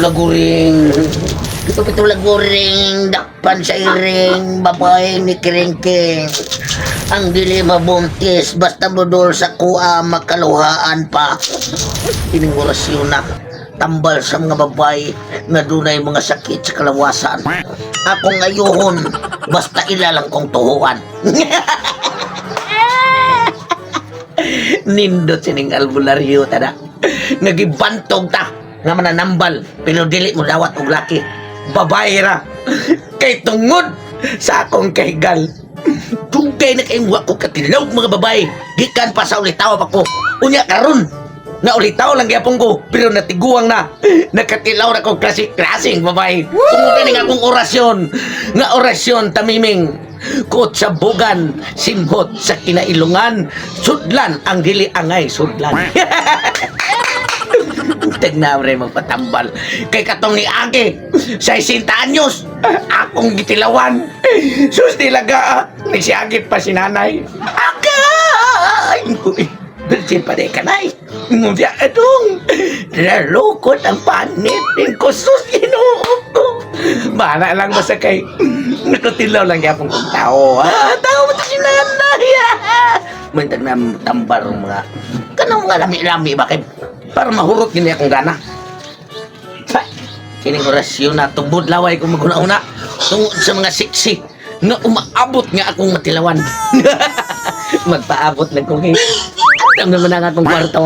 Pitula guring. Pitula guring. Dakpan sa iring. Babae ni Kiringking. Ang dili mabuntis. Basta budol sa kuha, makaluhaan pa. Ining orasyon na. Tambal sa mga babae nga dunay mga sakit sa kalawasan. Akong ayuhon, basta ilalang kong tuhuan. Nindot sining albularyo tada. Nagibantog ta nga mananambal pero dili mo dawat og laki. Babae ra. Kay tungod sa akong kahigal. Dugay na kay wa ko katilaw mga babae. Gikan pa sa ulitaw pa ko. Unya karon na ulitaw lang gyapon ko pero natiguang na. Nakatilaw na ko klase-klaseng babae. Tungod na ning akong orasyon. Nga orasyon tamiming. Kuot sa bugan, simhot sa kinailungan, sudlan ang dili angay sudlan. Tignan rin magpatambal. Kay katong ni Age, sa 60 anyos, akong gitilawan. Sus nilaga, ni si Age pa si nanay. Akay! Uy, virgin pa di ka, nay. Ngunya, atong, nalukot ang panit ko, sus, Ginoo ko. Bahala lang basta kay, nakatilaw lang yapong kong tao. Ah, tao mo to si nanay. Ah. Mantag na tambar mga, kanang mga lami-lami ba kay, para mahurot gini akong gana. Pa, kining orasyon na tubod laway kung maguna-una tungod sa mga siksi nga umaabot nga akong matilawan. Magpaabot lang kong Atam naman ang akong kwarto.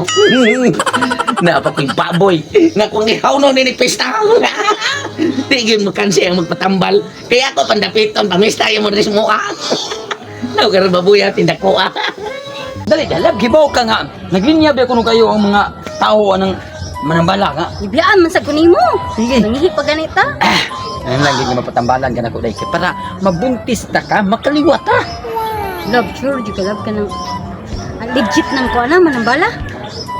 Napa ko'y baboy. Nga kung ihaw no ni pista. Tigil mo kansi ang magpatambal. Kaya ako pandapiton, pamista yung mo rin mo ah. Naw karon babuya tindak ko ah. Dali, dalab, gibaw ka nga. Naglinya ba kuno kayo ang mga tao anang manambala nga. Ibiyaan man sa kunimo. Sige. Nangihi pa ganita. Ah, ano lang gid nga mapatambalan ka nako dai kay para mabuntis ta ka, makaliwat ta. Love, sure, di ka love ka ng... Ang legit ng kuha na, manambala.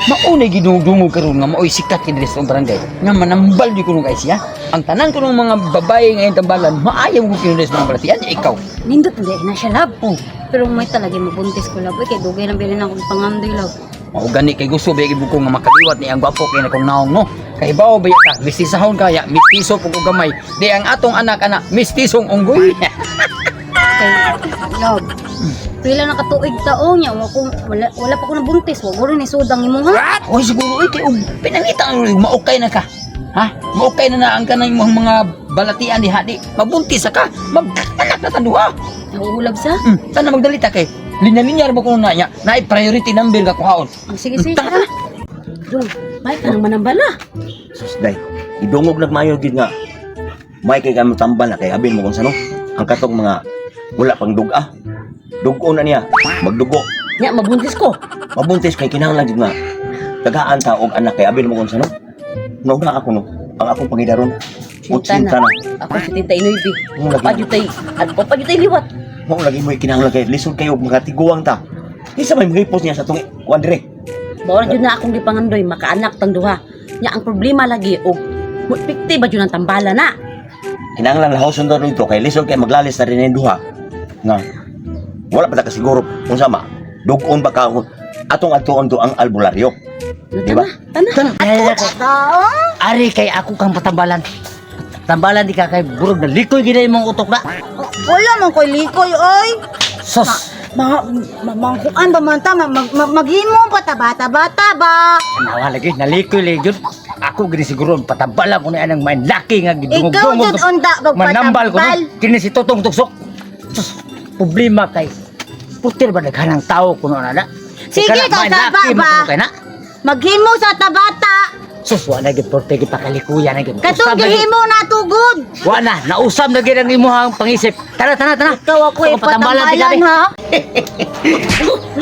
Maunay ginugdungog karon nga maoy sikat kay diri sa atong barangay. Nga manambal di kuno kay siya. Ang tanan kuno mga babae nga iyang tambalan, maayo mo kuno sa mga balatian ikaw. Nindot na na siya, love. Oh. Pero may talaga mabuntis ko, love. Uy, kay dugay lang bilin akong pangandoy, love. Mao gani kay gusto ba ko nga makaliwat ni ang gwapo kay nakong naong no. Kay bawo ba ka, mistisahon kaya, mistiso pug og gamay. Di ang atong anak ana, mistisong unggoy. Kay, love. Pila na katuig taon niya, wala, ko, wala pa ko nabuntis. Wag rin ni sudang imo ha. Oy siguro oy kay og pinangita ang maukay na ka. Ha? Maukay na na ang kanang imong mga balatian diha di. Mabuntis sa ka, mag-anak na tanduha. Nahuhulab sa. Tana magdalita kay linya-linya ra ba kuno na niya? Naay priority number ka kuhaon. Oh, sige, sige. Tara. Dong, may ka nang manambala. Sus day, idungog nagmayo gid nga. May kay kamo tambal na kay abin mo kung sano. Ang katong mga wala pang duga. Dugo na niya, magdugo. Nya mabuntis ko. Mabuntis kay kinahanglan gid nga. Tagaan ta og anak kay abin mo kung sano. Nauna ako no, ang akong pangidaron. Utsinta na. Ako sa tinta inuibi. Mo lagi, Padyutay, at padyutay liwat. mo lagi mo kinahanglan kay lisod kayo mga tiguang ta. Isa may mahipos niya sa tong kuan dire. Bawa jud na akong gipangandoy makaanak tang duha. Nya ang problema lagi og pikti ba jud ang tambala na. Kinahanglan lahoson daw nito kay lisod kay maglalis na rin ang duha. Nga wala pa ta kasiguro kung sama. Dugon ba ka atong atuon do ang albularyo. Di ba? Tana, tana. Ari kay ako kang patambalan. Tambalan di ka kay burog na likoy gid imong utok na. Wala man ko'y likoy, oy. Sus. Ma, ma, mangkuan ba man ta? Ma, mag, mag, maghimo pa ta, bata-bata ba? Nawa lagi nalikoy lagi jud. Ako gid siguro patambalan ko ni anang main laki nga Ikaw gidungog-dungog. jud unta Manambal ko magpatambal. no. Kini si Totong Tuksok. Sus, problema kay putir ba daghan ang tao kuno na na. Sige, kasaba ba? Kay na. Maghimo sa tabata. Sus, wa na gid porte gipakalikuya na gid. Katong Usab na gid. gihimo na tugod. Wa na, nausab na gid ang imuhang pangisip. Tara, tara, tara. Ikaw ako Ako patambalan, ipatambalan, ha?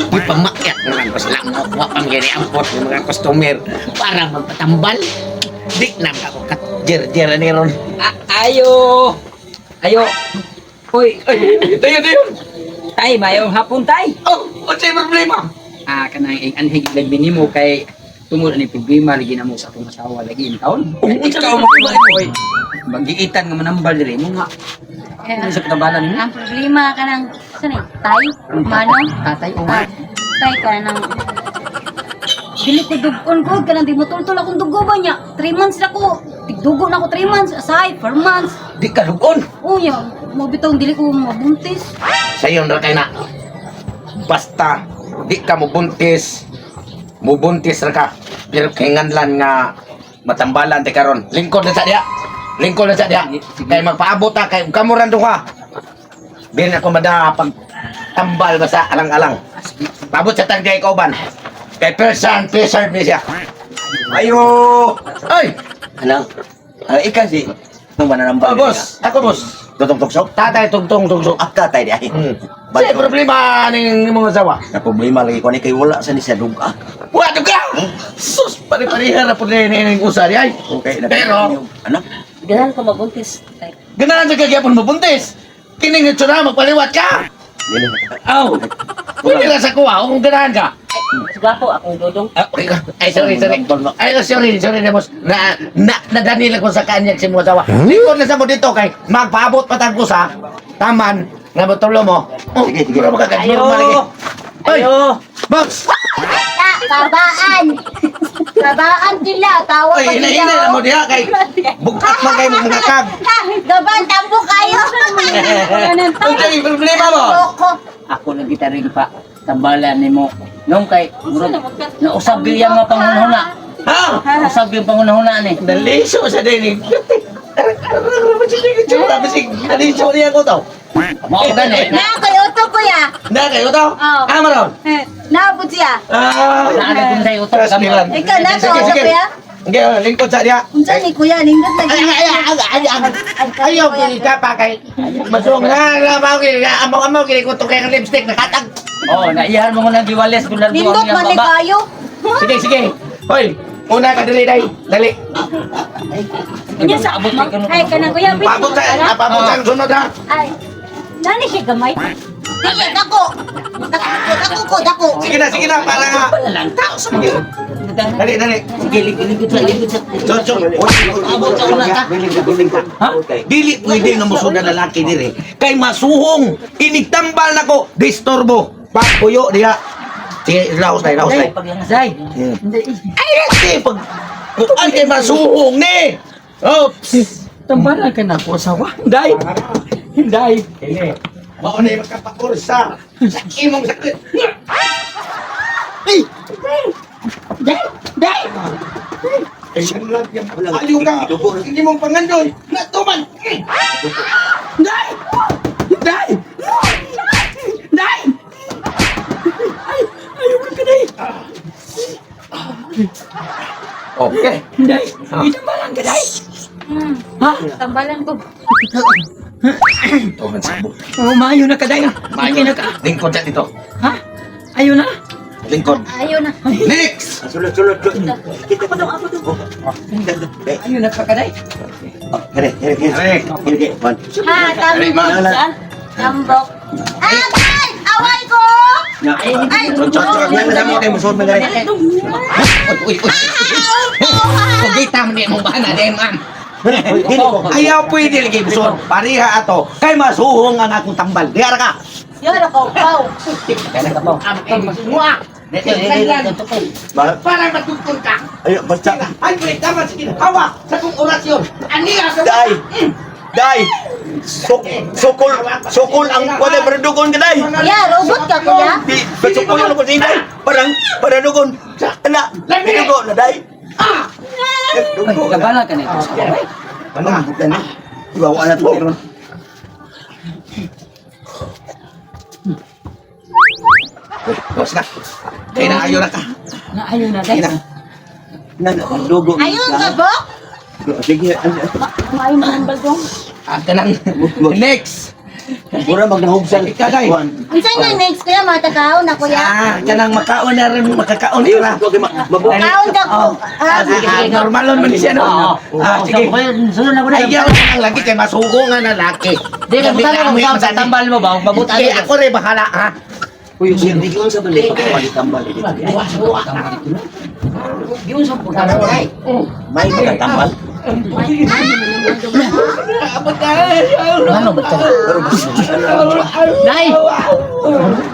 Ipamakyat na lang ko sila mga kuha pang gini ang pot ng mga customer para magpatambal. Di na ako kat jer-jer ni ron. Ayo. Ayo. Uy, Ay, tayo tayo. tay, mayong hapon tay. Oh, unsay problema? Ah, kanang anhig lang minimo kay tungod ani problema lagi na mo sa akong asawa lagi in taon. Oh, unsa Ikaw may mo problema? oy. Magiitan nga manambal diri mo nga. Eh, Ano sa patambalan nimo? ang problema ka ng, saan eh? Tay? Manong? Tatay o Ah, tay ka ng... Dili ko dugon ko, kanang di mo tultol akong dugo ba niya? 3 months na ko. Tigdugo na ako 3 months, asahay 4 months. Di ka lugon. Unya, mo bitaw dili ko mabuntis. Sayon ra kay na. Basta di ka mubuntis. Mubuntis ra ka. Pero kinganlan nga matambalan ti karon. Lingkod na sa diya. Lingkod na sa diya. Kay magpaabot ta kay kamo ran duha. Birin ako mada pag tambal basta alang-alang. Paabot sa tangkay kauban. Kay person, person ni siya. Ayo! Ay! Ano? Ah, ikaw si nung mananambal. Oh, boss. Ako, boss. Tutong tuksok? Tatay tugtong tugsok. Ah, tatay di ay. Hmm. Sa problema ning mga asawa. Na problema lagi ko ni kay wala sa ni siya duga. Wa ka! Sus, pare-pareha ra pud ni ning usa di ay. Okay, na- Pero ano? Ganahan ko mabuntis. Ay, ganahan sa kagyapon mabuntis. Kining itsura magpaliwat ka. Dili. Aw. Pwede ra sa kuha kung ganahan ka. mas gwapo akong dodong. Ah, okay ka. Ay, sorry, sorry. Ay, sorry, sorry na, boss. Na, na, nadanila ko sa kanyang si mga asawa. Lingkod na sa mo dito kay magpaabot pa ko sa taman nga motulo mo. Oh, Sige, sige. Mura makaka- lagi. Ay, boss! Ta, babaan. Babaan sila, tawa pa Ay, sila. ina-ina na mo diha kay bugkat man kay mga kag. Ha, gaban tambo kayo. Unsay problema mo? Loko. Ako lang kita rin pa tambalan nimo. Nung kay murag nausab gyud yang mga pangunahuna. Ha? Nausab gyud pangunahuna ni. Naliso sa dini. Naliso niya ko to. Mao gani. Na kay uto kuya. Na kayo to? Oo. Ah, maron. Eh, Naabot siya. Ah. Naa na kun say utok Trust me lang. Ikaw na Sige, to sige. kuya. Okay, lingkod sa diha. Unsa ni kuya nindot lagi. Ay, ay, ay, ay, ay, ayaw, kini ka pa kay Masung na, na, na, kini amaw, amaw, kini ko to kay ang lipstick, nakatag. Oh, naiyahan mo nang giwales kung largo Nindot ang iyang man ni baba. kayo. Sige, sige. Hoy, una ka dali, dai. Dali. Unya sa Abot kay kuno. Ay kanang kuya, pwede Paabot sa, mo ah, paabot sa ang sunod ha. Ay. Nani siya gamay? Dili dako. Dako dako ko dako. Sige na, para nga. Lang tao sa mga. Dali, dali. Sige, lingkod sa lingkod sa. So, so, Abot sa una ka. Biling ka, biling ka. Ha? Okay. Dili pwede nga musunod na lalaki dire. Kay masuhong, inigtambal nako, disturbo. Papuyo diha. Sige, laos na, laos na. Paglangasay. Ay, di pag kuan kay masuhong ni. Oops. Tambalan ka na ko asawa. Hinday. Hinday. Ini. Mao na makapakursa sa imong sakit. Ay! Day! Day! Ayaw ka. Hindi mong pangandoy. Natuman. Day! Day! Day! Ay, ayaw ka kaday. Okay. Day, itambalan ka day. Ha? Tambalan ko. Tuhan sa buhay. Oh, maayo na ka day. Okay na ka. Lingkod sa dito. Ha? Ayaw na? Lingkod. Ayaw na. Next! Ah, Sulod, sulod, sulod. Kita ko ako to. Ayaw na ka kaday. Here, here, here. Here. Here, here. One. Ha, Dali, tambok. ma'am. Tambok. Agay! Away ko! Ay, Uy, uy, uy. Pugita mo ni mong bana, di ma'am. Ayaw pwede lagi buson. Pareha ato. Kay masuhong ang akong tambal. Diara ka. Yun ako, pau. Mua. Para matugtong ka. Ay, basta. Ay, pwede tama sige. Hawa sa kong orasyon. Aniya sa Day! Day! Sukol, sukol ang wala para dugon ka, day! Kuya, robot ka kuya. Di, sukol lang ko si day! Parang, para dugon. Ana, dugo na, day! Ay, Dugo na. tambalan ka na ito asawa. Ano, na. Iwawa na to. Boss na. Kaya na ayaw na ka. Na ayaw na day. Na, dugo. Ayun ka, Bok. Sige, Maayo manambal dong. Ah, kanang next. Mura magnahugsan. Ikaw, day. Unsa na next kuya, matakaon na kuya. Ah, kanang makaon na rin makakaon ka. Kaon ka ko. Ah, Ah, ah, normal man ni siya no. Ah, sige. Sunod na ko na. Ayaw na ang lagi kay masugo nga na laki. Di ka butang mo sa tambal mo ba? Mabuta Kay ako rin bahala ha. Uy, hindi ko sa balik. Pagkakambal dito. Giun sa pagkakambal. May pagkakambal. Ano ba ito? Pero basta. Day!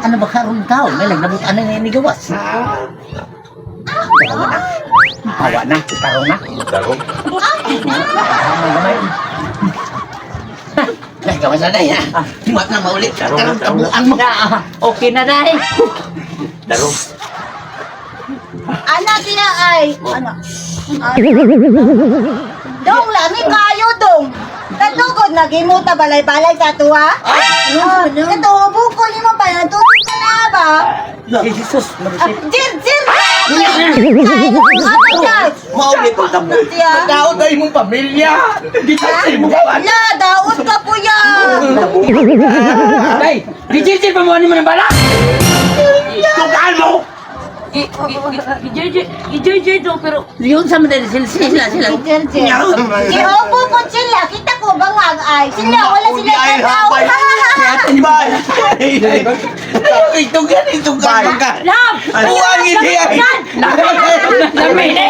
Ano ba karon tao? May nagnabot ano ni gawas. Hawa na, karon na. Tarong. Gamay. Ay, gawas na day, ha? Huwag na maulit. Tarong tabuan mo. Na, okay na day. Darong. Ana sila ay ano. Ah. Dong lami kayo dong. Katugod nagimo ta balay-balay sa tuwa. Ah, kato bukol nimo pa natutog ka na ba? Jesus, Ah, Jir jir. Ay, Maulit ang tabo. siya. Daot na imong pamilya. Di ka sa imong kawan. La, daot ka kuya. Day, gijirjir pa mo ani manambala. Tugaan mo! Gijirjir daw pero yun sa mga sila sila sila. Jir jir. Giobo po sila. Kita ko bangag ay. Sila wala sila Ay, tanaw. hapay. Bye. Ay, itugan, itugan. Love! Buwangin niya. Lamay na.